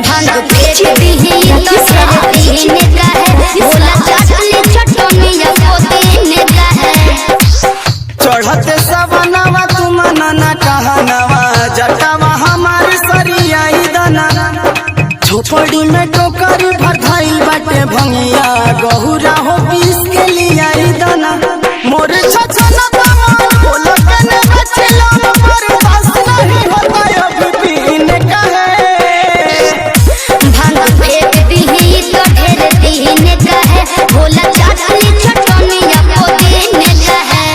भांग फेंक दीही तो ढेर दिन का है, भोला चाटली चटनिया पुदीने का है। चढ़ते सवनवा तू मनना कहनवा, जटावा हमार सरिया दना। झोपड़ी में टोकरी भर धइल बाटे भंगिया, गहुरा हो पीस के लिया दना। मोर छछना तमान बोल के न बचलो, पर बस नहीं होता अब पीने का है। भांग फेंक दीही तो ढेर दिन का है, भोला चाटली चटनिया पुदीने का है।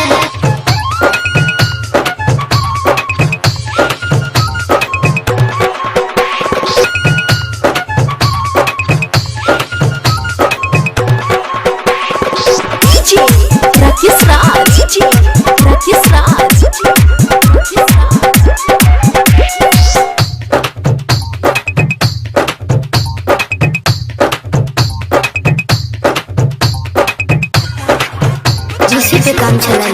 DJ Rakesh Raj, DJ Rakesh Raj, DJ Rakesh Raj. जिसी पे काम चलाई।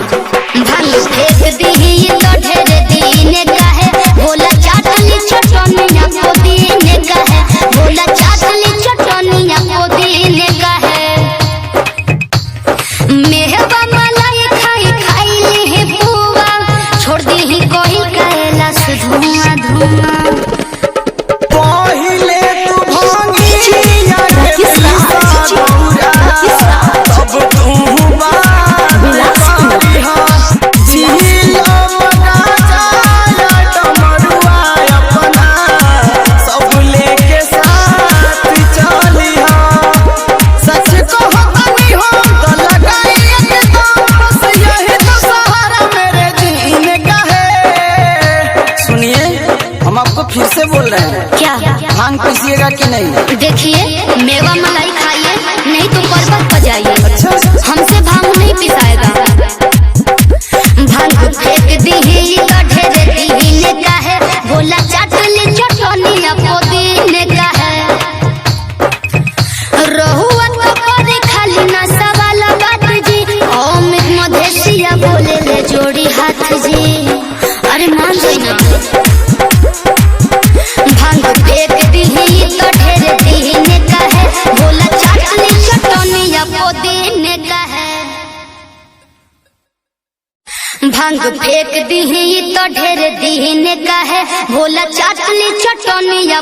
भांग फेंक दीही तो ढेर दिन का है, भोला चाटली चटनिया पुदीने का है। भोला चाटली चटनिया पुदीने का है। मेहबा मलाई खाई खाई ली पुआ, छोड़ दीही कोई कैलाश धुआं धुआं। पहिले तू भंगिया के पीसा गौरा, तब तू बात करिहा। झीलो मगा जाया डमरुआ अपना, सब लेके साथ चलिहा। सच कहो तनी हम तो लगाई एकदम, बस यही तो सहारा मेरे जीने का है। सुनिए, हम आपको फिर से बोल रहे हैं, क्या? भांग पीसिएगा कि नहीं? देखिए, मेवा मलाई खाइए, नहीं तो पर्वत पर जाइए। अच्छा। हमसे भांग नहीं पिसाएगा। भांग फेंक दीही तो ढेर दीने का है, भोला चाटली चटनिया पुदीने का है। रहुआ तो करे खाली ना सवाल बात जी, अमित मधेसिया बोले ले जोड़ी हाथ जी। अरे मान जाई ना। भांग फेंक दीही तो ढेर दीने का है, भोला चाटली चटनिया पुदीने का है। भांग फेंक दीही तो ढेर दीने का है, भोला चाटली चटनिया।